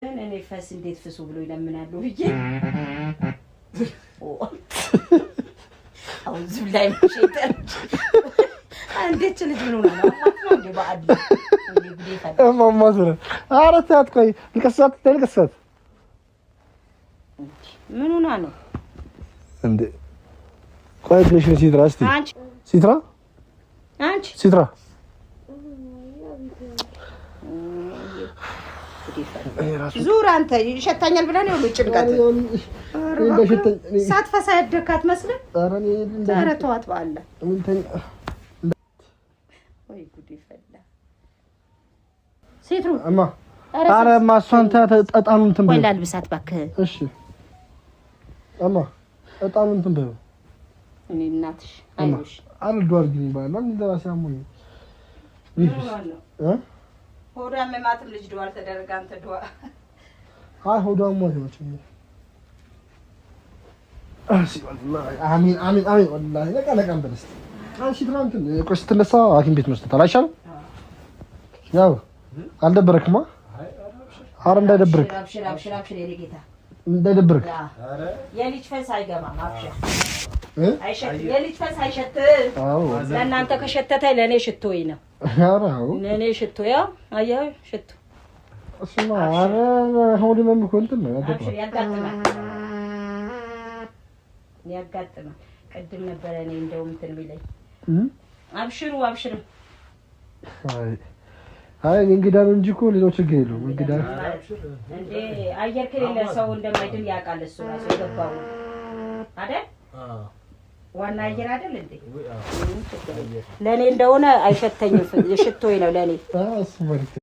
እኔ ፈስ እንዴት ፍሱ ብሎ ይለምናሉ ብዬ አሁን ዝም ላይ እንዴት ልጅ ምን ሆና ነው? እንዴ በአድ እማማ ስለ ኧረ ተያት፣ ቆይ ልቀሳት፣ ልቀሳት። ምን ሆና ነው እንዴ? ቆይ ትንሽ ሲትራ፣ እስቲ አንቺ ሲትራ፣ አንቺ ሲትራ ዙር አንተ ይሸታኛል ብለህ ነው ሁሉ ጭንቀት። ሳትፈሳ ያደግክ አትመስልም። ኧረ ተዋት በአላህ። ወይ ጉድ ይፈላ። ሴትሩ እማ፣ ኧረ እማ እሷን ተያት፣ እጣኑን እንትን ወይ በይው። ላልብሳት እባክህ። እሺ እማ፣ እጣኑን እንትን በይው። እኔ እናትሽ አይዞሽ። ኧረ ዱአ አድርጊልኝ በአላህ፣ እኔ ለራሴ አሞኝ እ ሆዷ መማትም ልጅ ድዋ አልተደረገ አንተ ድዋ አይ ሆዷ አሟት ነው። ችግር እሺ ወላሂ አሚን አሚን አሚን። ወላሂ ነቃ ነቃ እንበል እስኪ። አንቺ ትናንት ቆይ ስትነሳ ሐኪም ቤት መስሎታል አይሻልም? ያው አልደበረክማ? ኧረ እንዳይደብርክ። አብሽር አብሽር አብሽር የኔ ጌታ። እንዳይደብርክ። የልጅ ፈስ አይገባም። አብሽር። እ አይሸትም። የልጅ ፈስ አይሸትም። አዎ። ለእናንተ ከሸተተ ለእኔ ሽቶዬ ነው። ኧረ አዎ። ለእኔ ሽቶ ያው አየኸው ሽቶ። እሱማ ኧረ ሆድ ህመም እኮ እንትን ነው። አብሽር፣ ያጋጥማል ያጋጥማል። ቅድም ነበረ እኔ እንደውም እንትን የሚለኝ። አብሽሩ አብሽሩ። አይ አይ እንግዳ ነው እንጂ እኮ ሌላው ችግር የለውም። እንግዳ እንዴ አየር ከሌለ ሰው እንደማይድን ያውቃል እሱ ራሱ የገባው አይደል? ዋና አየር አይደል እንዴ? ለእኔ እንደሆነ አይሸተኝም። ሽቶዬ ነው ለእኔ። እሱ መልዕክት።